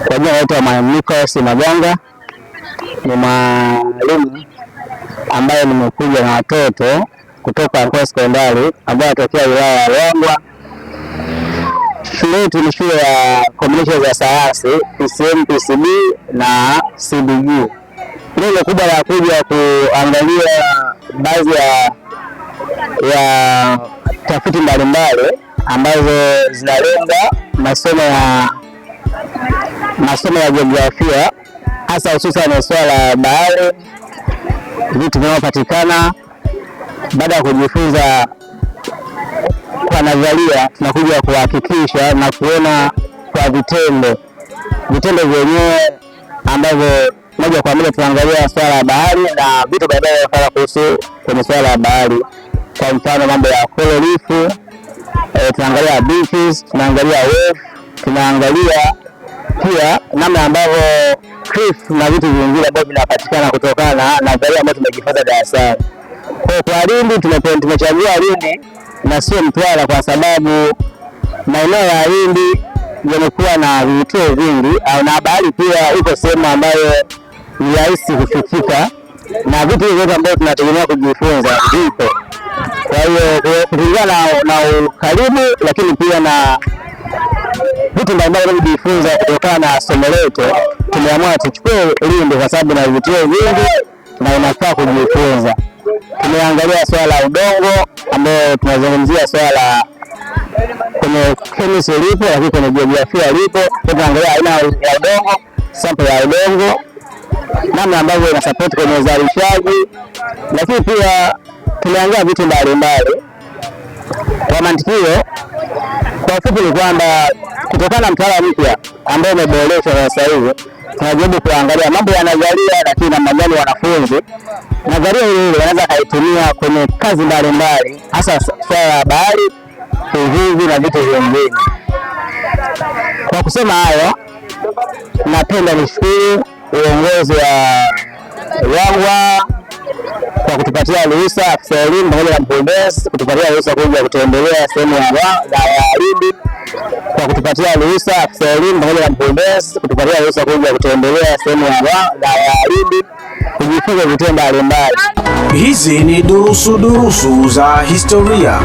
Kwa jina naitwa Mwalimu Nicholas Maganga, ni mwalimu ambaye nimekuja na watoto kutoka Mkoa Sekondari ambayo anatokea wilaya ya Ruangwa. Shule yetu ni shule ya combination za sayansi PCM, PCB na CBG. Lengo kubwa la kuja kuangalia baadhi ya tafiti mbalimbali ambazo zinalenga masomo ya jiografia, hasa hususan swala la bahari, vitu vinavyopatikana baada ya kujifunza kwa nadharia, tunakuja kuhakikisha na kuona kwa vitendo, vitendo vyenyewe ambavyo moja kwa moja tunaangalia swala la bahari na vitu baadaye kuhusu kwenye swala la bahari, kwa mfano mambo ya coral reef, tunaangalia beaches, tunaangalia wave, tunaangalia pia namna ambavyo cliff na vitu vingine ambavyo vinapatikana kutokana na nadharia ambayo tumejifunza darasani. Kwa Lindi tumechagua Lindi na sio Mtwara kwa sababu maeneo ya Lindi yamekuwa na vivutio vingi na bahari pia iko sehemu ambayo ni rahisi kufikika na vitu vyote ambavyo tunategemea kujifunza vipo. Kwa hiyo kulingana na ukaribu, lakini pia na vitu mbalimbali tunavyojifunza kutokana na somo letu, tumeamua tuchukue Lindi kwa sababu na vivutio vingi na inafaa kujifunza. Tumeangalia swala la udongo ambayo tunazungumzia swala la kwenye chemistry lipo, lakini kwenye jiografia lipo. Tunaangalia aina ya udongo, sample ya udongo, namna ambavyo ina support kwenye uzalishaji, lakini pia tumeangalia vitu mbalimbali. Kwa mantikio, kwa ufupi ni kwamba kutokana na mtaala mpya ambao umeboreshwa sasa hivi, tunajaribu kuangalia mambo ya nadharia, lakini namna gani wanafunzi nadharia ile ile wanaweza kaitumia kwenye kazi mbalimbali, hasa swala la bahari, uvuvi na vitu vingine. Kwa kusema hayo, napenda nishukuru uongozi wa Ruangwa kwa kutupatia ruhusa, afisa elimu pamoja na mkurugenzi kutupatia ruhusa kuja kutembelea sehemu ya Lindi, kwa kutupatia ruhusa, afisa elimu pamoja na mkurugenzi kutupatia ruhusa kuja kutembelea sehemu ya Lindi kujifunza vitendo mbalimbali. Hizi ni durusu durusu za historia.